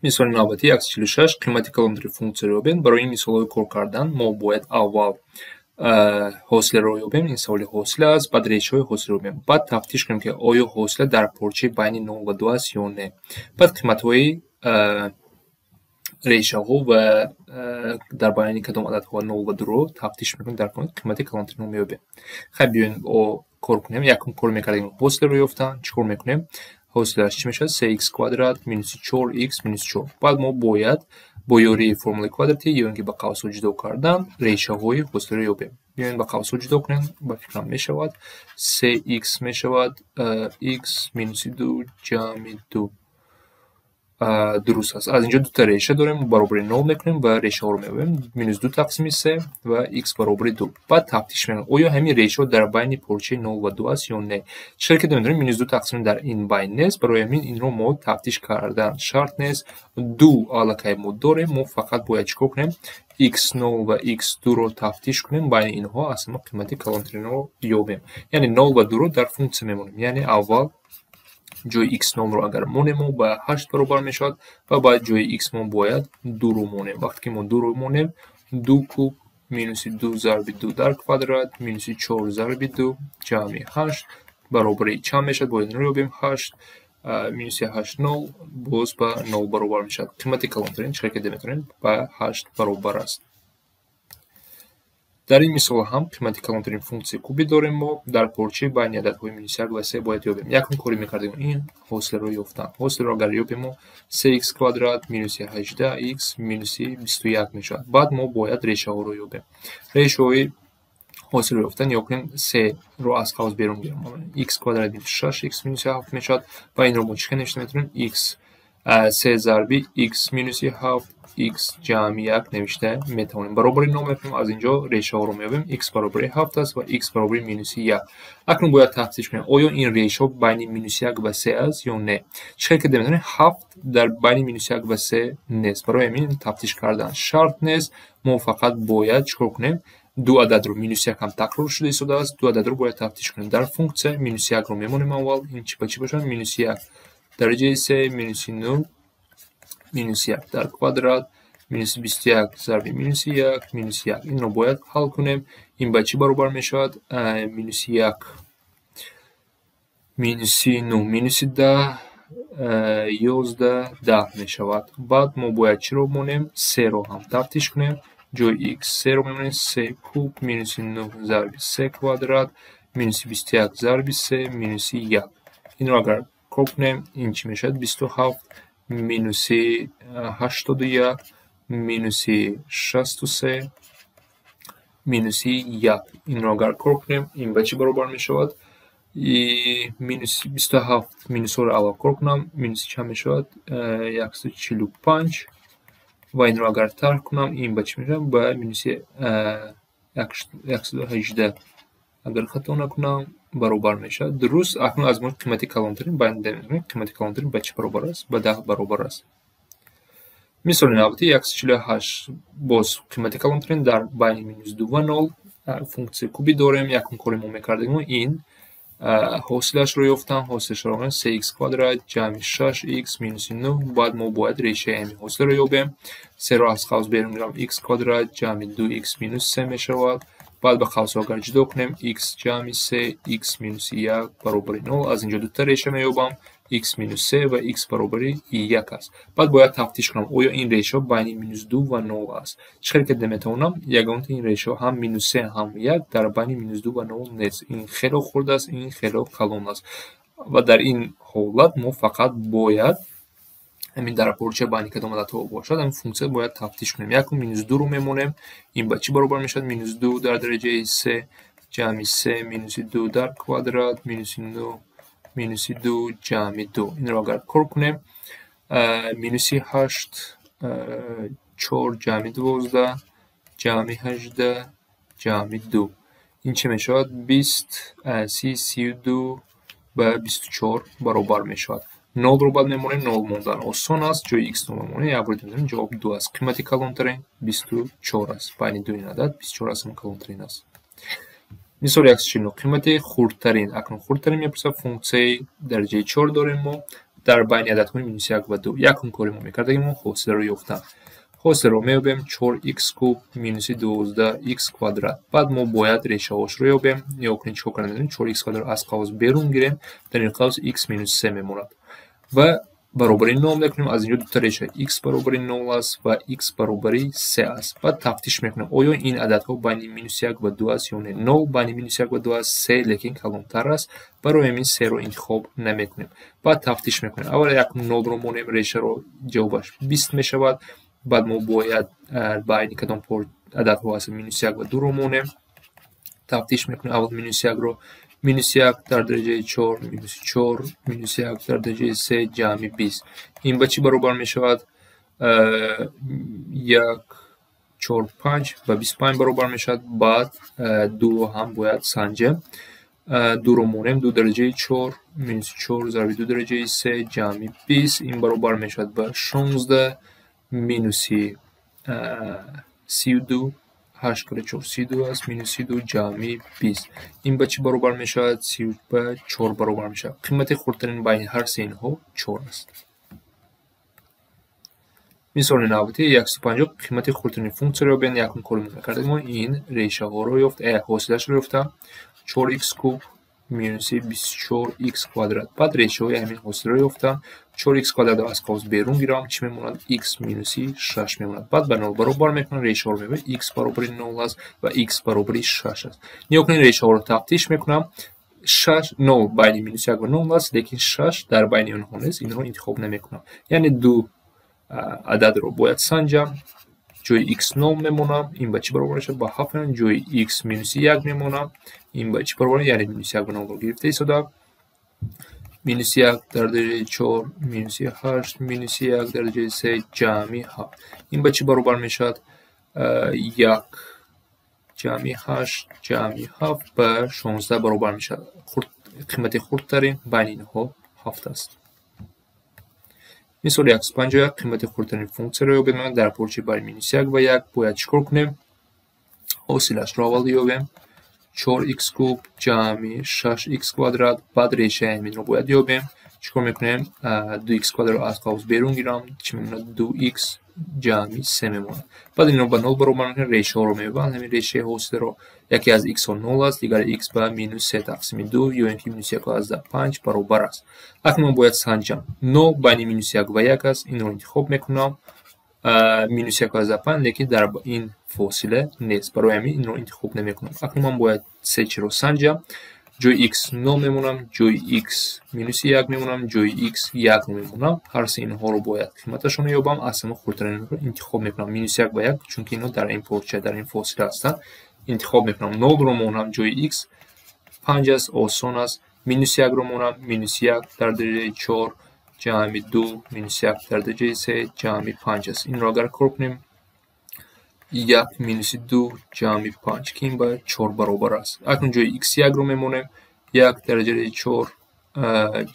Мисоли навбатӣ 146: қимати калонтарин функсияро ёбем. Барои ин мисолҳои кор кардан мо бояд аввал ҳосиларо ёбем, ин саволи ҳосила аст, баъд решаҳои ҳосиларо ёбем. Баъд тафтиш кунем, ки оё ҳосила дар порчаи байни 0 ва 2 аст ё не. Баъд қиматҳои решаҳо ва дар байни кадом ададҳо 0 ва 2-ро тафтиш мекунем, дар қимати калонтаринро меёбем. Хай, биёем, кор кунем. Якум кор мекардем ҳосиларо ёфтан. Чӣ кор мекунем? Ҳосилааш чӣ мешавад? 3x квадрат минуси 4x минус 4. Баъд мо бояд бо ёрии формулаи квадратӣ ё ин ки ба қавсҳо ҷудо кардан решаҳои ҳосиларо ёбем. Биёем, ба қавсҳо ҷудо кунем, ба фикрам, мешавад. 3x мешавад x минуси 2 ҷамъи 2. Дуруст аст. Аз инҷо дута реша дорем, баробари нол мекунем ва решаҳоро меёбем: минус 2 тақсими се ва x баробари 2. Баъд тафтиш мекунем, оё ҳамин решаҳо дар байни порчаи нол ва ду аст ё не. Чӣ ки медонем, минус 2 тақсими дар ин байн нест, барои ҳамин инро мо тафтиш кардан шарт нест. Ду аллакай мо дорем, мо фақат бояд чӣ кор кунем? X нол ва x дуро тафтиш кунем, байни инҳо аз ҳама қимати калонтаринро ёбем. Яъне нол ва дуро дар функсия мемонем. Яъне аввал ҷои x нолро агар монем, мо ба 8 баробар мешавад ва баъд ҷои x мо бояд дуро монем. Вақте ки мо дуро монем, 2 куб минуси 2 зарби 2 дар квадрат минуси 4 зарби 2 ҷамъи 8 баробари чанд мешавад? Бояд инро ёбем. 8 минуси 8 нол, боз ба нол баробар мешавад. Қимати калонтарин, чӣ карда метавонем, ба 8 баробар аст. Дар ин мисол ҳам қимати калонтарин функсияи кубӣ дорем, мо дар порчаи байни ададҳои минус як ва се бояд ёбем. Якум кори мекардем ин ҳосиларо ёфтан. Ҳосиларо агар ёбем, мо се х квадрат минуси 18 х минуси 21 мешавад. Баъд мо бояд решаҳоро ёбем. Решаҳои ҳосилро ёфтан ё кунем, серо аз қавс берун гирем, х квадрат минус шаш х минуси ҳафт мешавад ва инро мо чӣ хел навишта метавонем? Х се зарби х минуси ҳафт х ҷамъи як навишта метавонем. Баробари нол мекунем, аз инҷо решаҳоро меёбем: х баробари ҳафт аст ва х баробари минуси як. Акнун бояд тафтиш кунем, оё ин решаҳо байни минуси як ва се аст ё не. Чӣ хел карда метавонем? Ҳафт дар байни минуси як ва се нест, барои ҳамин тафтиш кардан шарт нест. Мо фақат бояд чӣ кор кунем? Ду ададро, минуси як ҳам такрор шуда истодааст, ду ададро бояд тафтиш кунем. Дар функсия минуси якро мемонем аввал. Ин чӣ ба чӣ бошад? Минуси як дараҷаи се минуси нӯ минуси як дар квадрат минуси 21 зарби минуси як минуси як. Инро бояд ҳал кунем. Ин ба чӣ баробар мешавад? Минуси як минуси нӯ минуси 10, 11, 10 мешавад. Баъд мо бояд чиро монем? Серо ҳам тафтиш кунем. Ҷои х серо мемонем: се куб минуси нӯ зарби се квадрат минуси 21 зарби се минуси як. Инро агар кор кунем, ин чӣ мешавад? 27 минуси 81 минуси 63 минуси як. Инро агар кор кунем, ин ба чӣ баробар мешавад? Минуси 27, минусҳоро аввал кор кунам, минуси чанд мешавад? 145. Ва инро агар тарҳ кунам, ин ба чӣ мешавад? Ба минуси 118, агар хато накунам, баробар мешавад. Дуруст. Акнун аз мо қимати калонтарин, қимати калонтарин ба чӣ баробар аст? Ба 10 баробар аст. Мисоли навбатӣ 148: боз қимати калонтарин дар байни минус ду ва нол. Функсияи кубӣ дорем. Якум кори мо мекардем ин ҳосилашро ёфтан. Ҳосилашро се х квадрат ҷамъи шаш х минуси нӯҳ. Баъд мо бояд решаи ҳамин ҳосиларо ёбем. Серо аз қавс берун гирам, х квадрат ҷамъи ду х минус се мешавад. Баъд ба қавсҳо агар ҷудо кунем, х ҷамъи се х минуси як баробари нол. Аз инҷо дута реша меёбам: х минус се ва х баробари як аст. Баъд бояд тафтиш кунам, оё ин решаҳо байни минус ду ва нол аст. Чӣ хел карда метавонам? Ягонта ин решаҳо, ҳам минус се, ҳам як, дар байни минус ду ва нол нест. Ин хело хурд аст, ин хело калон аст ва дар ин ҳолат мо фақат бояд ҳамин дар порча байни кадом ададҳо бошад, ҳамин функсия бояд тафтиш кунем. Якум минус дуро мемонем. Ин ба чӣ баробар мешавад? Минус ду дар дараҷаи се ҷамъи се минуси ду дар квадрат минуси нӯ минуси ду ҷамъи ду. Инро агар кор кунем, минуси ҳашт, чор ҷамъи 12 ҷамъи 18 ҷамъи ду. Ин чӣ мешавад? 20, 30, 32 ба 24 баробар мешавад. Нолро баъд мемонем. Нол мондан осон аст. Ҷои х нол мемонем, як бор мезанем, ҷавоб ду аст. Қимати калонтарин 24 аст. Байни ду ин адад 24 аз ҳама калонтарин аст. Мисоли 149: қимати хурдтарин. Акнун хурдтарин мепурсад. Функсияи дараҷаи чор дорем мо. Дар байни ададҳои минус як ва ду. Якум кори мо мекардагим мо ҳосиларо ёфтан. Ҳосиларо меёбем 4х куб минуси 12х квадрат. Баъд мо бояд решаҳошро ёбем. Нигоҳ кунед, чӣ кор карда метавонем? 4х квадрат аз қавс берун гирем, дар ин қавс х минус 3 мемонад. Ва баробари 0 мекунем. Аз инҷо дута реша х баробари 0 аст ва х баробари 3 аст. Баъд тафтиш мекунем, оё ин ададҳо байни минус 1 ва 2 аст ё не. 0 байни минус 1 ва 2 аст, 3 лекин калонтар аст. Барои ҳамин 3-ро интихоб намекунем. Баъд тафтиш мекунем. Аввал якум 0-ро монем, решаро, ҷавобаш 20 мешавад. Баъд мо бояд байни кадом ададҳо ҳаст, минус 1 ва 2-ро монем. Тафтиш мекунем аввал минус 1-ро. Минус 1 дар дараҷаи 4 минус 4 минус 1 дар дараҷаи 3 ҷамъи 20. Ин ба чӣ баробар мешавад? 1, 4, 5 ба 25 баробар мешавад. Баъд 2-ро ҳам бояд санҷем. 2-ро монем, 2 дараҷаи 4 минус 4 зарби 2 дараҷаи 3 ҷамъи 20. Ин баробар мешавад ба 16 минуси 32, 8 кара 4 32 аст, минус 32 ҷамъи 20. Ин ба чӣ баробар мешавад? 34 баробар мешавад. Қимати хурдтарин байни ҳар се инҳо 4 аст. Мисоли навбатӣ 150. Қимати хурдтарини функсияро ёбед. Якум кори мо мекардем мо ин решаҳоро ёфт, ҳосилашро ёфтам. 4х куб минуси 24х квадрат. Баъд решаҳои ҳамин ҳосиларо ёфтам. 4х квадратро аз қавс берун гирам, чӣ мемонад? Х минуси 6 мемонад. Баъд ба 0 баробар мекунам, решаҳоро мебинем, х баробари 0 аст ва х баробари 6 аст. Нигоҳ кунед, решаҳоро тафтиш мекунам. 6, 0 байни минус 1 ва 0 аст, лекин 6 дар байни онҳо нест, инро интихоб намекунам. Яъне ду ададро бояд санҷам. Ҷои х 0 мемонам, ин ба чӣ баробар мешавад? Ба 7 мемонам. Ҷои х минуси 1 мемонам, ин ба чӣ баробар? Яъне минус 1 ва 0-ро гирифта истодаам. Минус 1 дар дараҷаи 4 минуси 8 минуси 1 дар дараҷаи 3 ҷамъи 7. Ин ба чӣ баробар мешавад? 1 ҷамъи 8 ҷамъи 7 ба 16 баробар мешавад. Қимати хурдтарин байни инҳо 7 аст. Мисоли 151. Қимати хурдтарини функсияро ёбед. Дар порчаи байни минус 1 ва 1 бояд чӣ кор кунем? Ҳосилашро аввал ёбем. 4х куб ҷамъи 6х квадрат. Баъд решаи ҳаминро бояд ёбем. Чӣ кор мекунем? 2х квадратро аз қавс берун гирам, чӣ мемонад? 2х ҷамъи 3 мемонад. Баъд инро ба 0 баробар мекунем, решаҳоро меёбам. Ҳамин решаи ҳосиларо яке аз х-ҳо 0 аст, дигари х ба минус 3 тақсими 2 ё ин ки минус 1,5 баробар аст. Акнун ман бояд санҷам. 0 байни минус 1 ва 1 аст, инро интихоб мекунам. Минус 1,5, лекин дар ин фосила нест. Барои ҳамин инро интихоб намекунам. Акнун ман бояд се чиро санҷам. Ҷои х 0 мемонам, ҷои х минуси 1 мемонам, ҷои х 1 мемонам. Ҳар се инҳоро бояд қиматашонро ёбам, аз ҳама хурдтаринро интихоб мекунам. Минус 1 ва 1, чунки инҳо дар ин порча, дар ин фосила ҳастанд. Интихоб мекунам. 0-ро монам, ҷои х 5 аст, осон аст. Минус 1-ро монам, минус 1 дар дараҷаи 4 ҷамъи 2 минус 1 дар дараҷаи 3 ҷамъи 5 аст. Инро агар кор кунем, 1 минуси 2 ҷамъи 5, ки ин ба 4 баробар аст. Акнун ҷои х 1-ро мемонем. 1 дараҷаи 4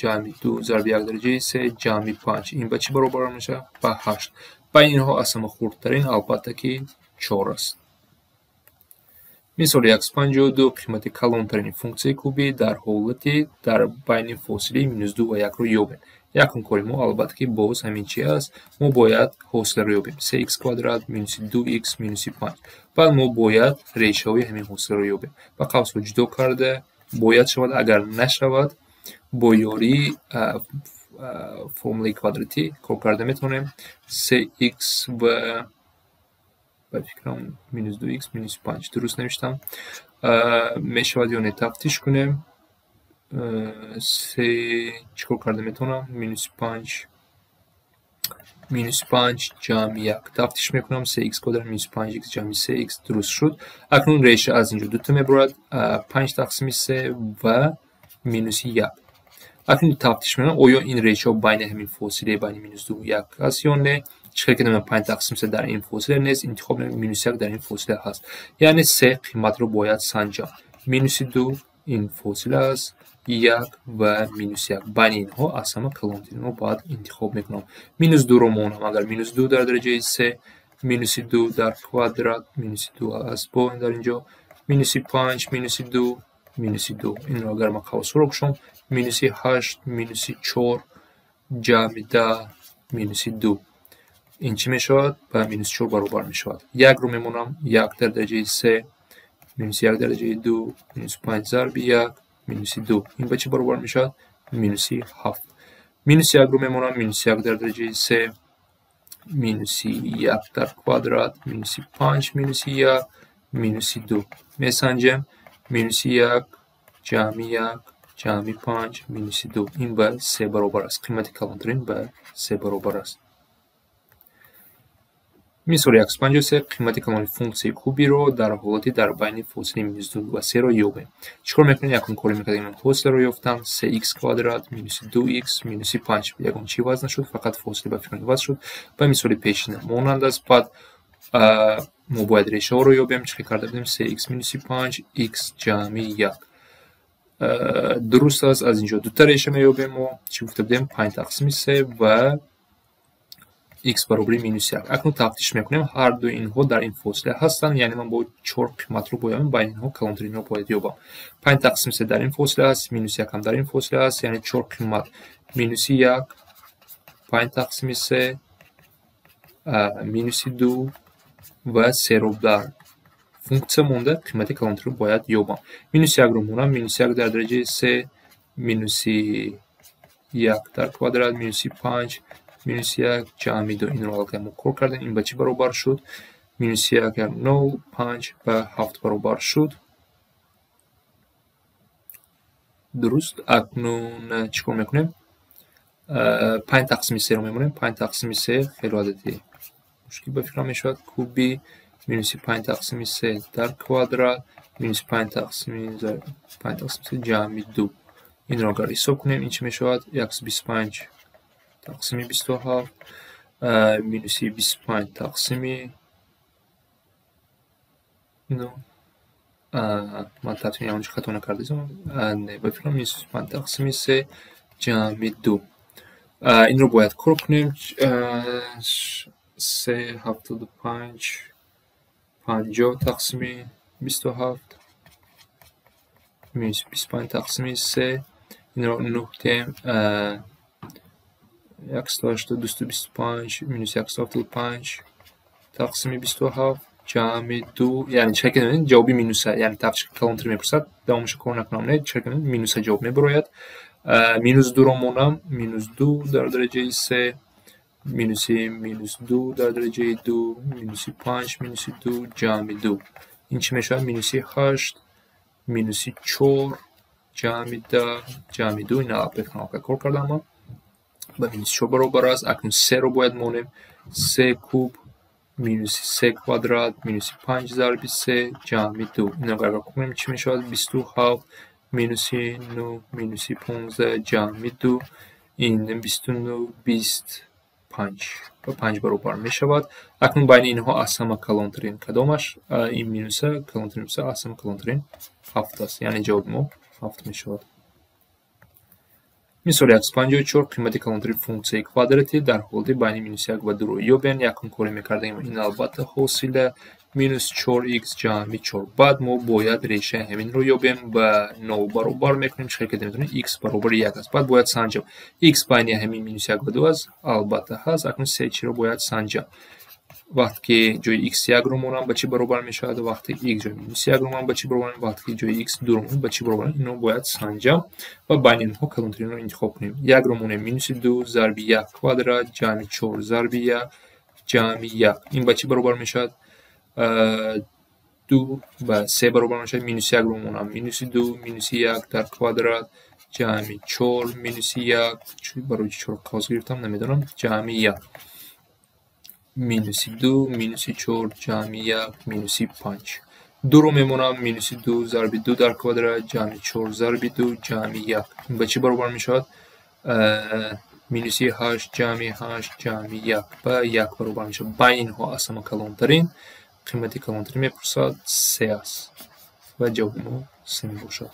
ҷамъи 2 зарби 1 дараҷаи 3 ҷамъи 5. Ин ба чӣ баробар мешавад? Ба 8. Байни инҳо аз ҳама хурдтарин албатта ки 4 аст. Мисоли 152. Қимати калонтарини функсияи кубӣ дар ҳолати дар байни фосилаи минус 2 ва 1-ро ёбем. Якум кори мо албатта ки боз ҳамин чи аст? Мо бояд ҳосиларо ёбем. 3х квадрат минуси 2х минуси 5. Баъд мо бояд решаҳои ҳамин ҳосиларо ёбем. Ба қавсҳо ҷудо карда бояд шавад, агар нашавад, бо ёрии формулаи квадратӣ кор карда метавонем. 3х ва ба фикрам минус 2х минус 5 дуруст навиштам. Мешавад ё не, тафтиш кунем. Се чӣ кор карда метавонам? Минус 5 минус 5 ҷамъи 1. Тафтиш мекунам, 3х квадрат минус 5х ҷамъи 3х дуруст шуд. Акнун реша аз инҷо дута мебурад, 5 тақсими 3 ва минуси 1. Акнун тафтиш мекунам, оё ин решаҳо байни ҳамин фосилаи байни минус 2 1 аст ё не. Чӣ хел ки 5 тақсим 3 дар ин фосила нест, интихоб минус 1 дар ин фосила ҳаст. Яъне се қиматро бояд санҷам. Минуси 2 ин фосила аст, 1 ва минус 1. Байни инҳо аз ҳама калонтаринро бояд интихоб мекунам. Минус 2-ро монам, агар минус 2 дар дараҷаи 3, минуси 2 дар квадрат, минуси 2 аст бо дар инҷо, минуси 5, минуси 2, минуси 2. Инро агар ман қавсҳоро кушом, минуси 8, минуси 4 ҷамъи 10 минуси 2. Ин чӣ мешавад? Ба минус 4 баробар мешавад. 1-ро мемонам, 1 дар дараҷаи 3 минус 1 дар дараҷаи 2 минус 5 зарби 1 минуси 2. Ин ба чӣ баробар мешавад? Минуси 7. Минус 1-ро мемонам, минус 1 дар дараҷаи 3 минуси 1 дар квадрат минуси 5 минуси 1 минуси 2. Месанҷем, минуси 1 ҷамъи 1 ҷамъи 5 минуси 2. Ин ба 3 баробар аст. Қимати калонтарин ба 3 баробар аст. Мисоли 153: қимати калони функсияи кубиро дар ҳолати дар байни фосилаи минус 2 ва 3-ро ёбем. Чӣ кор мекунем? Якум коре мекардем ҳосиларо ёфтан. 3x квадрат минуси 2x минуси 5. Ягон чӣ вазн нашуд, фақат фосила ба фикр вазн шуд. Ба мисоли пешина монанд аст. Баъд мо бояд решаҳоро ёбем. Чӣ карда будем? 3x минуси 5 x ҷамъи 1. Дуруст аст, аз инҷо дута реша меёбем мо. Чӣ гуфта будем? 5 тақсими 3 ва x баробари минус 1. Акнун тафтиш мекунем, ҳар ду инҳо дар ин фосила ҳастанд, яъне ман бо 4 қиматро бояд байни инҳо калонтаринро бояд ёбам. 5 тақсими 3 дар ин фосила аст, минус 1 ҳам дар ин фосила аст, яъне 4 қимат минуси 1, 5 тақсими 3, минуси 2 ва 3-ро дар функсия монда қимати калонтаринро бояд ёбам. Минус 1-ро монам, минус 1 дар дараҷаи 3, минуси 1 дар квадрат, минуси 5, минус 1 ҷамъи 2. Инро аллакай мо кор кардем. Ин ба чӣ баробар шуд? Минус 1 0, 5 ба 7 баробар шуд. Дуруст. Акнун чӣ кор мекунем? 5 тақсими 3-ро мемонем. 5 тақсими 3 хеле адади мушкил ба фикрам мешавад. Куби минуси 5 тақсими 3 дар квадрат минус 5 тақсими 5 тақсими 3 ҷамъи 2. Инро агар ҳисоб кунем, ин чӣ мешавад? 125 тақсими 27 минуси 25 тақсими 9. Ман тақсими ягон чӣ хато накардам. Не, ба фикрам минус 5 тақсими 3 ҷамъи 2. Инро бояд кор кунем. 3 75 50 тақсими 27 минус 25 тақсими 3. Инро 9 тем 180 225 минус 175 тақсими 27 ҷамъи 2. Яъне чӣ кардем? Ҷавоби минуса, яъне тафтиш калонтар мепурсад, давомашо кор накунам, не, чӣ кардем? Минуса ҷавоб мебарояд. Минус 2-ро монам, минус 2 дар дараҷаи 3 минуси минус 2 дар дараҷаи 2 минуси 5 минуси 2 ҷамъи 2. Ин чӣ мешавад? Минуси 8 минуси 4 ҷамъи 10 ҷамъи 2. Ин аллакай кор кардам ман. Ба минус 4 баробар аст. Акнун 3-ро бояд монем. 3 куб минуси 3 квадрат минуси 5 зарби 3 ҷамъи 2. Инро агар кунем чӣ мешавад? 27 минуси 9 минуси 15 ҷамъи 2. Ин 29 25 ба 5 баробар мешавад. Акнун байни инҳо аз ҳама калонтарин кадомаш? Ин минуса калонтарин минуса аз ҳама калонтарин 7 аст. Яъне ҷавоби мо 7 мешавад. Мисоли 154: қимати калонтарини функсияи квадратӣ дар ҳолати байни минус 1 ва 2-ро ёбем. Якум коре мекардем ин албатта ҳосила минус 4x ҷамъи 4. Баъд мо бояд решаи ҳаминро ёбем, ба 0 баробар мекунем. Чӣ хел метавонем? X баробари 1 аст. Баъд бояд санҷам. X байни ҳамин минус 1 ва 2 аст, албатта ҳаст. Акнун се чиро бояд санҷам. Вақте ки ҷои x 1-ро монам ба чӣ баробар мешавад? Вақте x ҷои минус 1-ро монам ба чӣ баробар мешавад? Вақте ки ҷои x 2-ро монам ба чӣ баробар? Инро бояд санҷам ва байни инҳо калонтаринро интихоб кунем. 1-ро монем минуси 2 зарби 1 квадрат ҷамъи 4 зарби 1 ҷамъи 1. Ин ба чӣ баробар мешавад? 2 ба 3 баробар мешавад. Минуси 1-ро монам минуси 2 минуси 1 дар квадрат ҷамъи 4 минуси 1. Барои чӣ 4 қавс гирифтам намедонам. Ҷамъи 1 минуси 2 минуси 4 ҷамъи 1 минуси 5. 2-ро мемонам минуси 2 зарби 2 дар квадрат ҷамъи 4 зарби 2 ҷамъи 1. Ин ба чӣ баробар мешавад? Минуси 8 ҷамъи 8 ҷамъи 1 ба 1 баробар мешавад. Байни инҳо аз ҳама калонтарин қимати калонтарин мепурсад 3 аст ва ҷавоби мо 3 мебошад.